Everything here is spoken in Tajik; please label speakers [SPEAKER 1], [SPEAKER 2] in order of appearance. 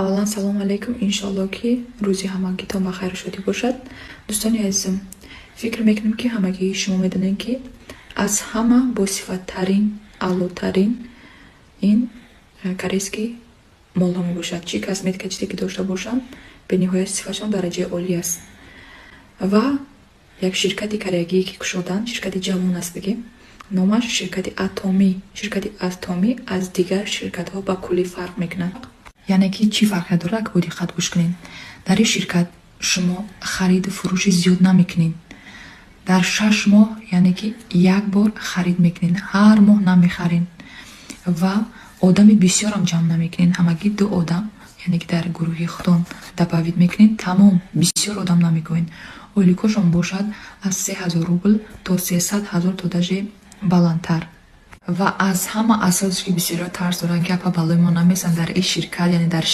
[SPEAKER 1] Аввалан, салому алайкум. Иншоалло, ки рӯзи ҳамагитон ба хайру шодӣ бошад. Дӯстони азизам, фикр мекунем, ки ҳамагии шумо медонед, ки аз ҳама босифаттарин, аълотарин ин корейский молҳо мебошад. Чӣ косметика, чизе ки дошта бошанд, бениҳоят сифатшон дараҷаи олӣ аст. Ва як ширкати кореягие, ки кушоданд, ширкати ҷавон аст, бигем, номаш ширкати Атомӣ. Ширкати Атомӣ аз дигар ширкатҳо ба куллӣ фарқ мекунад. Яъне ки чӣ фарқият дорад? Бо диққат гӯш кунед. Дар ин ширкат шумо хариду фурӯши зиёд намекунед. Дар 6 моҳ, яъне ки, як бор харид мекунед, ҳар моҳ намехаред ва одами бисёрам ҷамъ намекунед. Ҳамагӣ ду одам, яъне ки, дар гурӯҳи худон добавить мекунед, тамом. Бисёр одам намекунед. Ойликошон бошад аз 3000 рубл то 300 000, то даже баландтар. Ва аз ҳама асосе, ки бисёриҳо тарс доранд, ки апа, балои мо намезанад дар ин ширкат, яъне дар